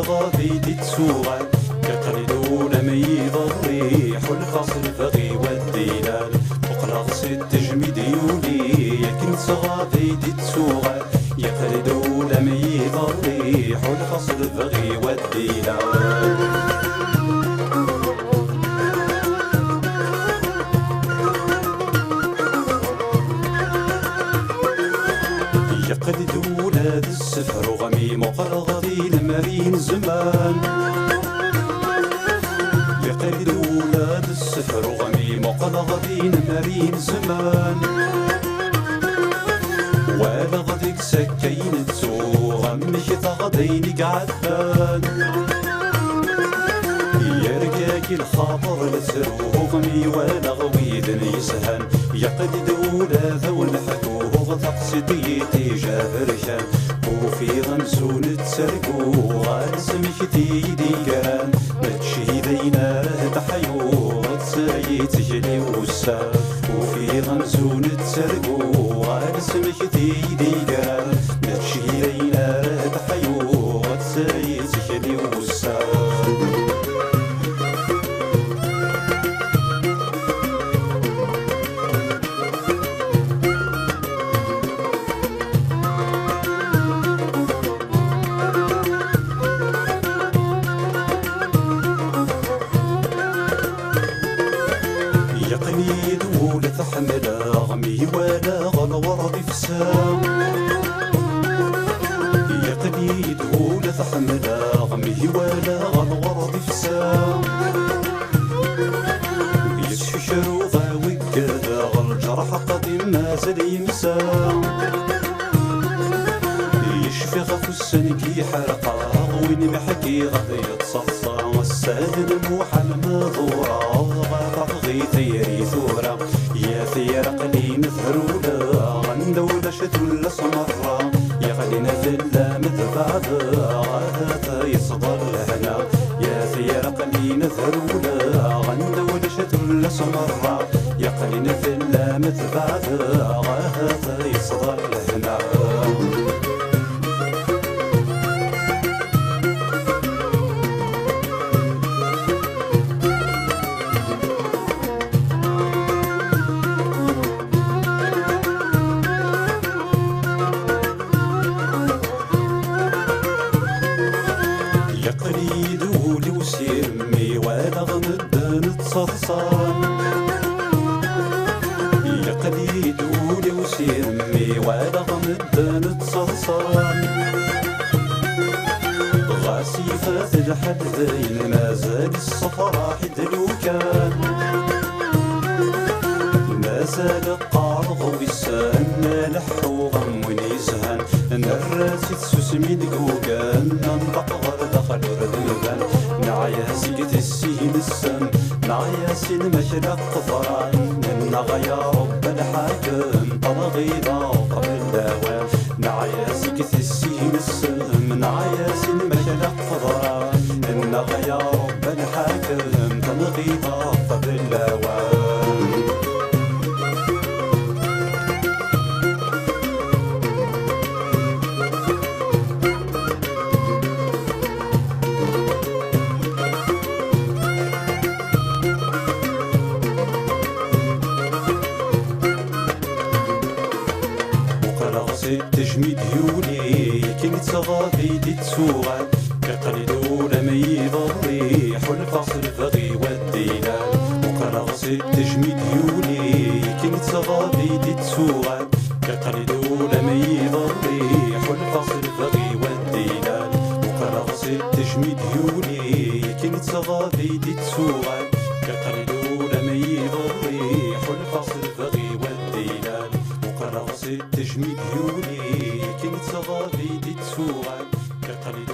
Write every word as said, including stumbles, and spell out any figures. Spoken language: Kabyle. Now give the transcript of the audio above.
Ɣabi d-ittuɣal, iqqel-d ula ma yiḍelli, ḥulfaɣ s lebɣi wa d-ilal. Uqleɣ si ttejmid yuli, akken ttɣabi d-ittuɣal, iqqel-d ula ma yiḍelli, ḥulfaɣ s lebɣi wa d-ilal. Yeqqel-d ula d ssefruɣ mi muqleɣ di lemri n zzman. Yeqqel-d ula d ssefruɣ mi muqleɣ di lemri n zzman. Walaɣ deg-s akka i nettuɣ amek taɣeḍ ayen i iɛeddan. Yergagi lxaṭer la ttruɣ mi walaɣ widen yeshan. Yeqqel-d ula d awen ḥkuɣ taqsiṭ i tija berkan. Ufiɣ amzun ttarguɣ ar asmekti i d-igran. Mačči d ayen ara d-ḥyuɣ, atta yettgli ussan. Ufiɣ amzun ttarguɣ ar asmekti i d-igran. Mačči d ayen ara d-ḥyuɣ, atta yettgli ussan. Yeqqel-iyi-d ula tḥemmleɣ mi walaɣ lwerḍ ifsa. Yeqqel-iyi-d ula tḥemmleɣ mi walaɣ lwerḍ ifsa. Yessekruḍ aweggadeɣ lǧerḥ qadim mazal yemsa. Yecfiɣ ɣef ussan n yiḥerqa, win mi ḥkiɣ ad yettaḍsa. Ass-a d lmuḥal ma ḍureɣ, ɣafeɣ di tayri tura. Ya tayri aql-in thrula, anda ulac tullas merra. Yeɣlin fell-am tbeɛdeɣ, ahat yeṣḍer lehna. Ya tayri aql-in thrula, anda ulac tullas merra. Yeqqel-in fell-am tbeɛdeɣ, ahat yeṣḍer lehna. Yeqqel-iyi-d ul-iw s iremmi, walaɣ medden ttaḍsan. Yeqqel-iyi-d ul-iw s iremmi, walaɣ medden ttaḍsan. Ɣas ifat lḥal dayen, mazal ssefraḥ d lukan. Mazal qqareɣ wissen ma leḥḥuɣ am win yezhan. Nerra-tt i tsusmi deg ugan, nenṭeq ɣer daxel ur d-nban. Neɛya seg tissin-nsen, neɛya si lmakla qeḍran. Nennaɣ ya Rebbi lḥakem, talɣiḍa qbel lawan. Neɛya seg tissin-nsen, neɛya si lmakla qeḍran. Nennaɣ ya Rebbi lḥakem, talɣiḍa qbel lawan. Uqleɣ si ttejmid yuli, akken ttɣabi d-ittuɣal. Iqqel-d ula ma iḍelli, ḥulfaɣ s lebɣi wa d-ilal. Uqleɣ si ttejmid yuli, akken ttɣabi d-ittuɣal. Iqqel-d ula ma iḍelli, ḥulfaɣ s lebɣi wa d-ilal. Uqleɣ si ttejmid yuli, akken ttɣabi d-ittuɣal. Iqqel-d ula ma iḍelli, ḥulfaɣ s lebɣi wa d-ilal. Uqleɣ si ttejmid yuli, akken ttɣabi d-ittuɣal. Iqqel-d